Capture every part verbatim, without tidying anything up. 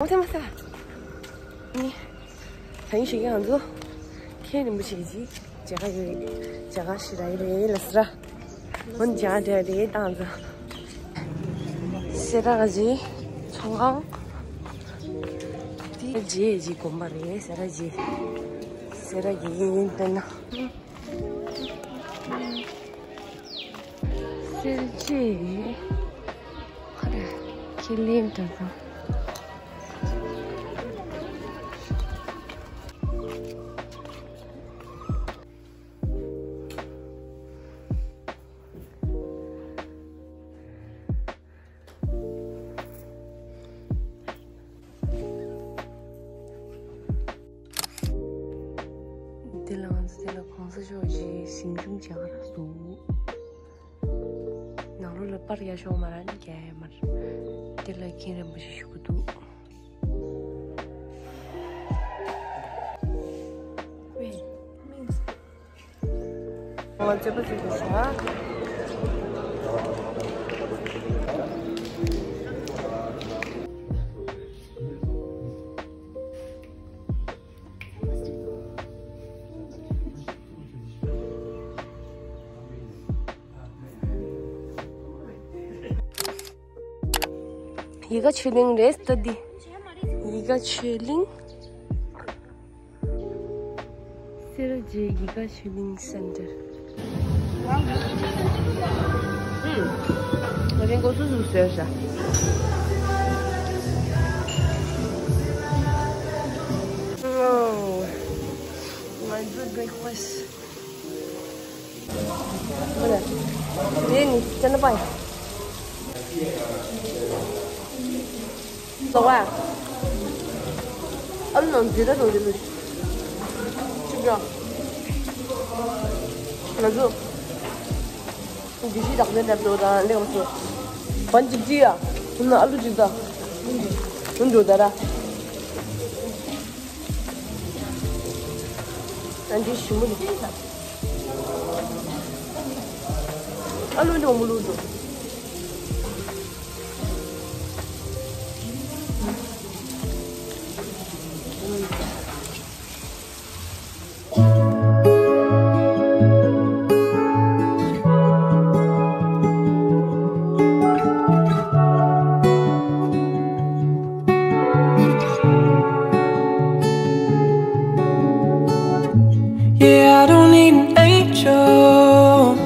ཨོ་ཐེ་མ་ས། ནི། ད་ཡིན་ཞིག་ང་ཚོ། མཁན་རིན་པོ་ཆེ་གི་མཇལ་ཁ་ཡོད་རེད། མཇལ་ཁ་ཞིག་རག་གི་རེད་ལ་ཟེར། འོན་ཀྱང་འདྲ་རེད་ད་ང་ཚོ། སེ་ར་གི་ཚོང་ཁང་། དེ་རྗེ་ཡི་དགོན་པ་རེད། སེ་ར་རྗེ། སེ་ར་གི་ཡིན་དཔེར་ན། སེར་བྱེས། ཁ་རེ། ཁེ་ལེན་དྲ་ཁང་། འདི་ལ་ང་ཚོ་འདི་ལ་གོང་ས་མཆོག་གི་གཟིམ་ཆུང་མཇལ་ཁ་རག་སོང་། ནང་ལོགས་ལ་པར་ཡག་ཤོས་མ་རག་ནི་རྒྱ་ཡ་མར། འདི་ལ་མཁན་རིན་པོ་ཆེ་བཞུགས་ཀྱི་འདུག་ང་རྩེད་པ་རྩེ་དགོས་ཤག་ཡིད་དགའ་ཆོས་གླིང་རེད་ལྟ་འདི། ཡིད་དགའ་ཆོས་གླིང་། སེ་ར་བྱེས་ཡིད་དགའ་ཆོས་གླིང་སེན་ཊར། ཨུམ། ང་རང་གོ་སུ་སུ་ཟེར་ཤག Oh, my good breakfast. ནི་ཅན་པའི། ལོ་བ། ཨ་ལུ་ནང་འཛི་ད་དོ་འཛི་ལུ། ཅིག་ར། ང་ཚོ། འདི་ཤི་དག་ནས་འདྲ་འགྲོ་དང་ལེགས་སོ། བན་ཅིག་ཅི་ཡ། ཧུན་ཨ་ལུ་ཅིག་ད། ཧུན་འགྲོ་ད་ར། ཨ་འདི་ཞི་མོ་འདི་ཅི་ད། ཨ་ལུ་འདི་མོ་ལུ་འགྲོ། Yeah, I don't need an angel.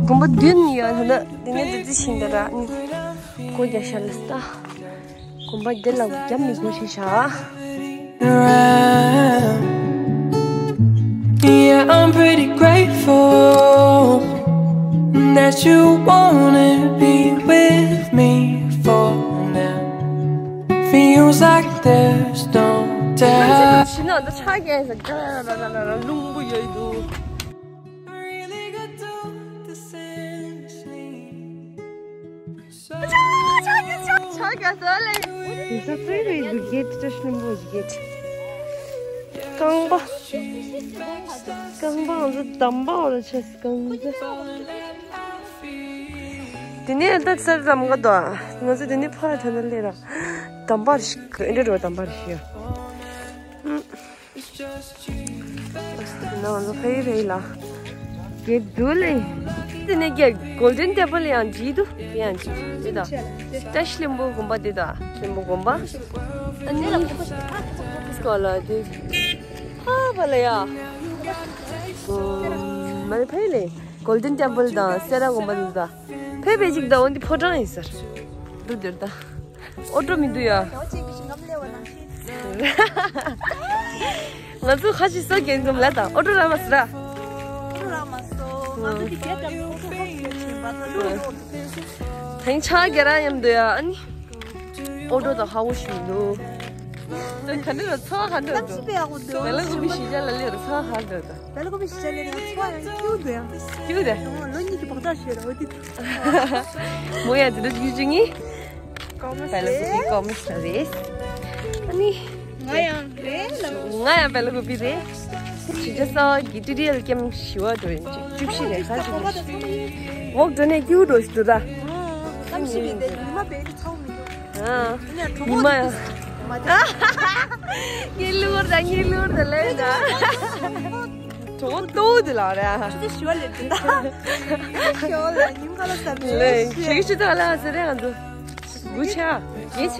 དགོན་པ་བདུན་ཡོད་ན་དེ་ནས་བདུད་རྩི་ཤིང་དང་ར་ནི་སྒོ་རྒྱག་ཤར་ལ་སྟ། དགོན་པ་འདི་ལ་རྒྱབ་ནས་སྒོ་ཕྱེ་བཞག Yeah, I'm pretty grateful that you wanna be with me for now. Feels like there's no time. ཤི་ན་ད་ཆ་རྒྱས་ས་རླུང་པོ་ཡོད་འདུག Really could do this endlessly. ཆ་རྒྱས་ས་ལེ། དེ་ས་ཙོས་རེད་འདུག་གེ་ཊི་ཅ་ཤི་ལིམ་པོ་ཞིག་གེ་ཊི། རྐང་པ། རྐང་པ་ང་ཚོ་འདམ་པ་འོ་ལ་ཆ་སི་རྐང་པ། དེ་ནས་ད་ས་འདམ་ག་དོ། ང་ཚོ་དེ་ནས་ཕར་ཐོན་ན་ལེ་ར། འདམ་པ་རེད་ཤག་འདྲ་འགྲོ་འདམ་པ་རེད་ཤག་ནང་ལོ་ཕེ་ཕེ་ལ། གེ་དུ་ལེ། དེ་ནས་གེ་གོལ་ཌེན་ཊེམ་པལ་ཡང་བྲིས་འདུག་དེ་ཡང་བྲིས་འདུག་ད་ཤི་ལིམ་པོ་དགོན་པ་འདི་དང་ཤི་ལིམ་པོ་དགོན་པ། ཨ་ནི་སྐོར་ལ་དེ་ཧ་བ་ལ་ཡ། མ་ཕེ་ལེ་གོལ་ཌེན་ཊེམ་པལ་དང་སེ་ར་དགོན་པ་འདི་དང་ཕེ་ཕེ་ཅིག་དང་འོན་ཏེ་ཕོ་བྲང་ཡིན་ཟེར། འདུག་དེར་ད། ཨོ་ཏོ་མི་འདུག་ཡ། ང་ཚོ་ཁ་ཤས་སོ་རྒན་འཛོམས་ལ་དང་ཨོ་ཏོ་ར་མ་སི་ར། ཨོ་ཏོ་ར་མ་སོ། ང་ཚོ་དེ་རྒྱལ་ཀྱང་ཁོ་ཁོ་ཁོ་ཁོ་ཁོ་ཁོ་ཁོ། ཐེངས་ཆ་རྒྱ་ར་མཉམ་དུ་ཡ་ཨ་ནི། ཨོ་ཏོ་དང་ཧ་བོ་ཞིག་འདུག་ད་ག་འདྲ་ར་ཚོ་ག་འདྲ་ར་འདུག་བེ་ལ་ཀུ་པི་ཤི་ཇ་ལ་ལེ་ར་ཚོ་ག་འདྲ་ར་འདུག་བེ་ལ་ཀུ་པི་ཤི་ཇ་ལེ་ར་ཚོ་ཡང་ཁྱུ་འདུག་ཡང་ཁྱུ་དེ། ལོ་གཉིས་ཀྱི་བག་ཆགས་ཤོད་ར་འོ་དེ། མོ་ཡ་དེ་འདྲ་ཁྱུ་ཅིག་ཡིན། ཀོ་མེ་སི་རེད། ཀོ་མེ་སི་རེད། ཨ་ནི། ང་ཡང་རེད་ལ། ང་ཡང་བེ་ལ་ཀུ་པི་རེད། ཕྱི་རྒྱལ་གསར་བ་གི་ཊུ་ཊོ་རི་ཡལ་ཀེམ་ཞི་བ་འགྲོ་ཡིན་ཅིག་བཅུ་བཞི་རེད་ཁ་ཅིག་རེད། འོག་འགྲོ་ནས་ཀྱུ་འགྲོ་ཞིག་འདུག་ད། གནམ་གཤིས་མི་བདེ་ཉི་མ་བེ་རི་ཚ་བོ་མི་འདུག་ཨ། ཉི་མ་ཡང་། ངའི་ལུར་དང་ངའི་ལུར་དང་ལས་ན། གྲོགས་ཏོ་དེ་ལ་ར། ཁྱོད་ཞུ་བ་ལས་དེ་ད། ཞོ་ལ་ཉིན་ག་ལ་ཟ་ལས་ཞེ་གི་ཞུ་ད་ལ་ཟེར་ར་འདུག་གུ་ཆ་ངེ་ཆ།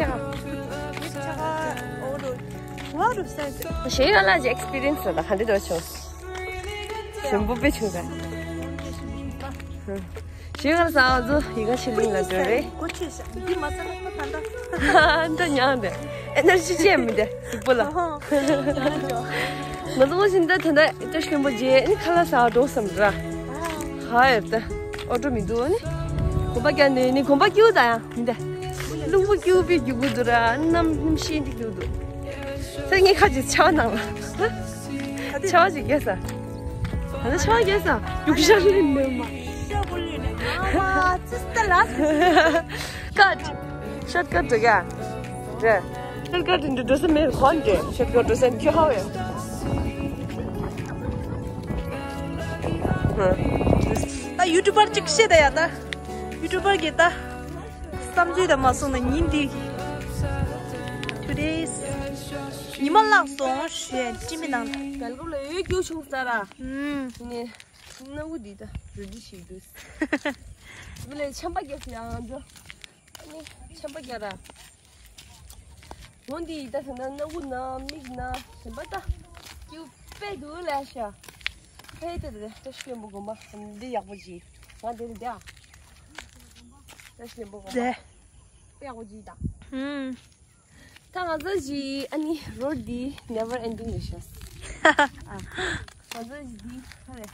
ཞེ་ག་ལ་ཇི་ཨེག་སི་པི་རི་ཡན་སི་ལ་ག་འདྲ་འདྲ་བྱུང་། ཞིམ་པོ་དཔེ་བྱུང་ད། ཞེ་ག་ལ་ཟ་འོ་ཚོ་ཡི་ག་ཆི་ལིང་ལ་འགྲོ་རེད། གོ་ཆོད་ཤག་འདི་མ་ཟ་ན་ད་ད། འདྲ་མྱང་འདི་ཨེ་ནར་ཇི་ཅན་མི་འདི་གཟུགས་པོ་ལ། ང་ཚོ་བཞིན་ད་ད་ད་ད་ཤོན་པོ་རྗེས་ཨ་ནི་ཁ་ལག་ཟ་འགྲོ་བསམ་ར། ཧ་ཡོད་ད། ཨོ་ཏོ་མི་འདུག་ཨ་ནི། གོམ་པ་རྒྱག་ནས་ནི་གོམ་པ་སྐྱུག་ད་ཡང་མི་འདི། རླུང་བུ་སྐྱུག་པའི་རྒྱུག་གུ་འདུག་ར་གནམ་གནམ་ཤིན་ཏུ་སྐྱུག་འདུག་ས་ངའི་ཁ་ཅིག་ཆ་ནང་ལ། ཆ་ཅིག་རྒྱས་ས། ད་ནི་ཆ་རྒྱས་ས། རྒྱུག་ཤར་ལེན་མེད་མ། ཤོག་བུ་ལུས་ནས་ཨ་མ་ཙི་ཙི་ལ། ཀཊ། ཤོཊ་ཀཊ་འགྲོ་ག་རེད། ཤོཊ་ཀཊ་འདི་འགྲོ་ས་མེད་གོ་འདྲེ། ཤོཊ་ཀཊ་འགྲོ་ས་ཁྱོད་ཧ་བས། ད་ཡུ་ཊུབ་པར་ཅིག་ཤེས་ད་ཡ་ད། ཡུ་ཊུབ་པར་གྱི་ད། བསམ་ཚུལ་དང་མ་སོང་ན་ཉིན་འདི། Today's ཉི་མ་བརླག་སོང་ཞུ་ཡ་ཅི་མི་ནང་། གལ་གོ་ལ་ཡོད་རྒྱུ་བྱུང་ས་ར། ཨུམ། ནི། སྣ་བུ་འདི་ད་རུ་འདི་ཞིག་འདུག་མི་ལས་ཆམ་པ་རྒྱབ་ཡང་འགྲོ། ཨ་ནི་ཆམ་པ་རྒྱབ་ར། འོ་འདི་ད་ད་ན་སྣ་བུ་ན་མིག་ན་ཞིམ་པ་ད། སྐྱུ་པེ་འདུག་ལ་ཤ། ཧེ་ད་ད་ད་ཤ་ལེན་པོ་གོ་མ་འདི་ཡག་པོ་ཅི། ང་འདི་ལ་འདི་ཨ། ད་ཤ་ལེན་པོ་གོ་མ། དེ། ཡག་པོ་ཅི་ད། ཧུམ། ད་ང་ཚོ་ཞི་ཨ་ནི་རོ་འདི་never ending རེད་ཤག་ཨ། ང་ཚོ་ཞི་འདི་ཧ་རེ།